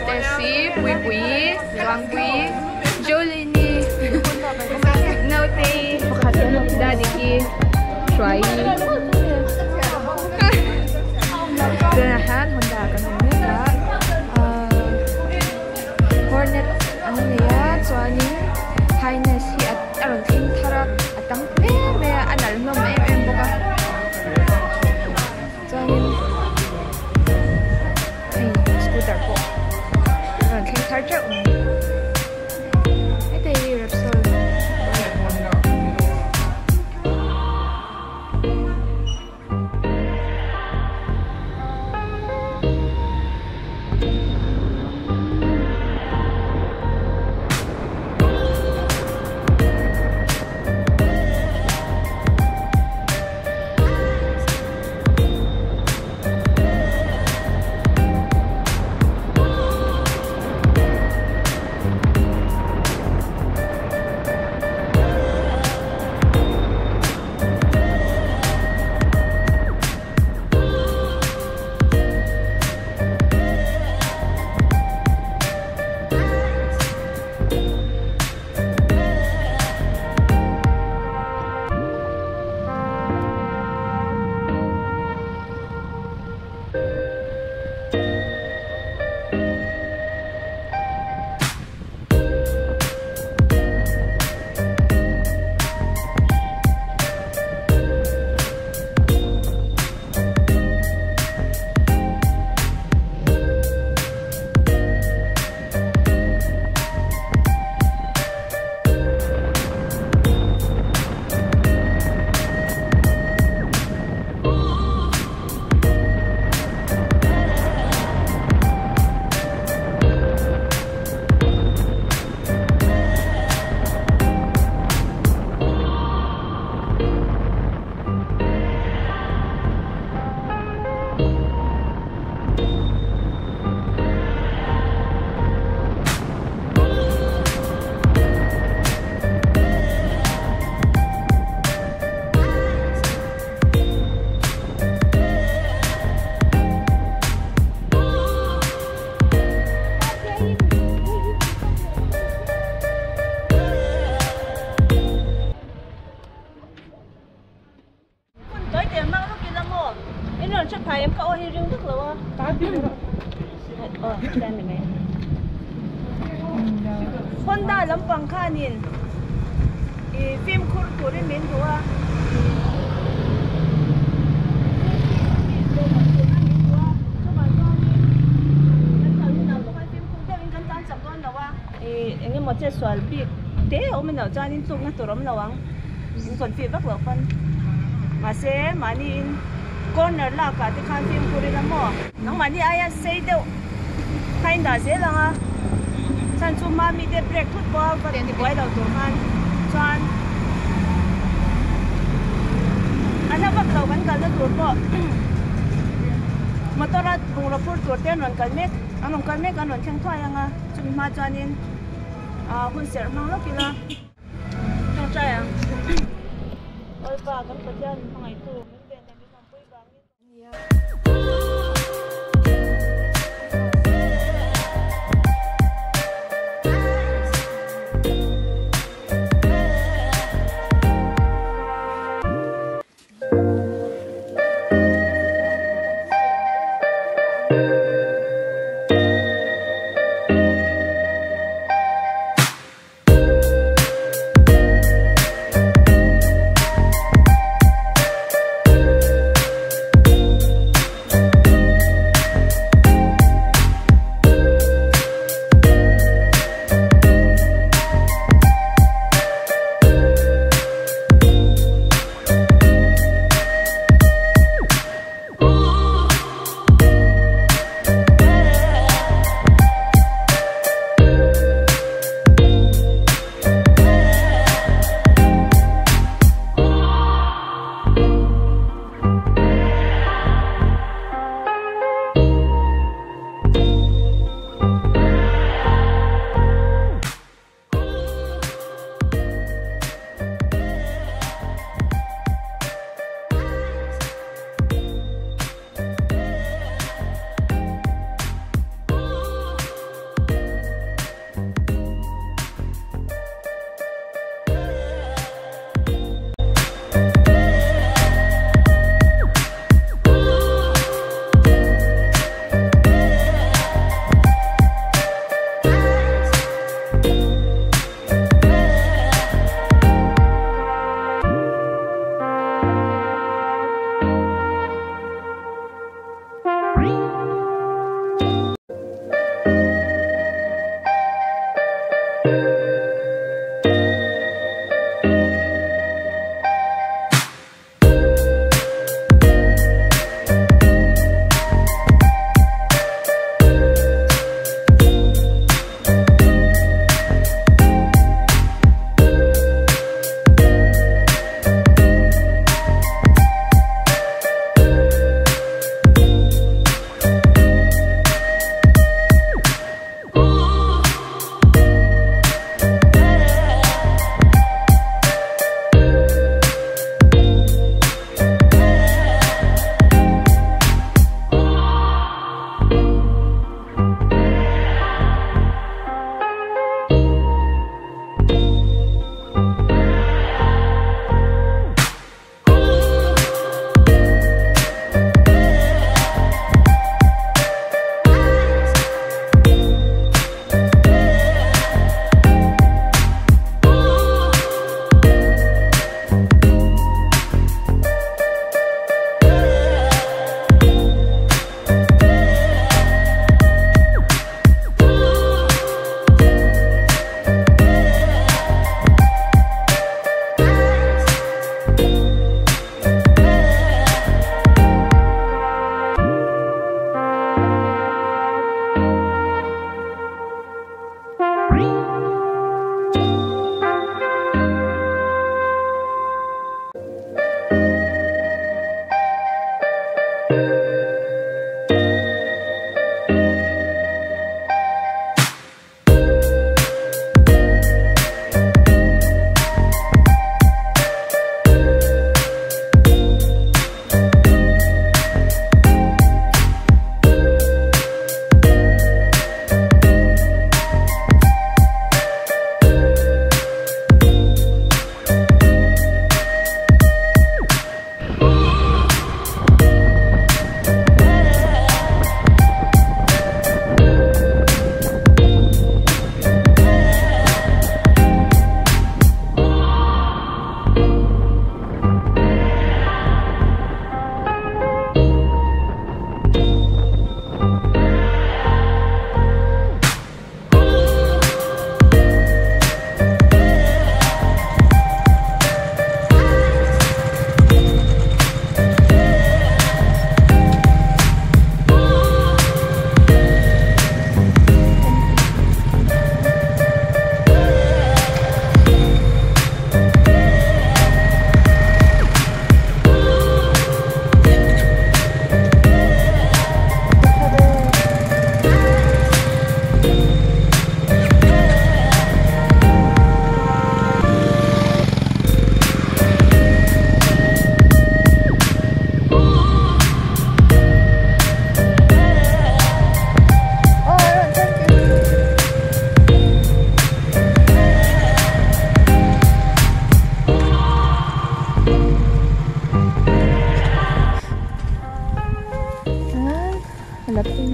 Tesi, Puipuii, Zuangpuii, Jolene, Nautei, Dadiki, Hruaii. Tunah hian Honda kan hmu mek a, ahh Hornet an nei a chuanin Highness hi a rawn thleng thar a, a tam hle mai a, a nalh hlawm em em bawk a. Chuanin hei scooter pawh a rawn thleng thar teuh mai. Heta hi Repsol Hun tawi teh mang lawk ila maw? In rawn hre phai em ka aw hi ring vak lo a. Aw chuan ni mai. Honda lampang khanin i fimkhur turin min duh a. Eng emaw che sual bik te a awm emaw chuanin tlukna tur awm lo ang in confi vak loh pawn mahse mahni in corner lak ah te khan fimkhur ila maw nangmahni aia sei deuh kha in dah zel ang a chhan chu mami te break thut pawh a va ti buai lo tur khan chuan a hla vak lo kan kalna tur pawh motor a bungraw phur tur te an rawn kal mek an rawn kal mek an rawn thleng thuai ang a. Chumi hma chuanin ah hun serh hmang lawk ila tawngtai ang. Lalpa kan Pathian min hmangaihtu min ven leh min awmpui vangin.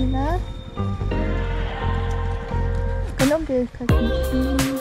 ila kan awm ve khat.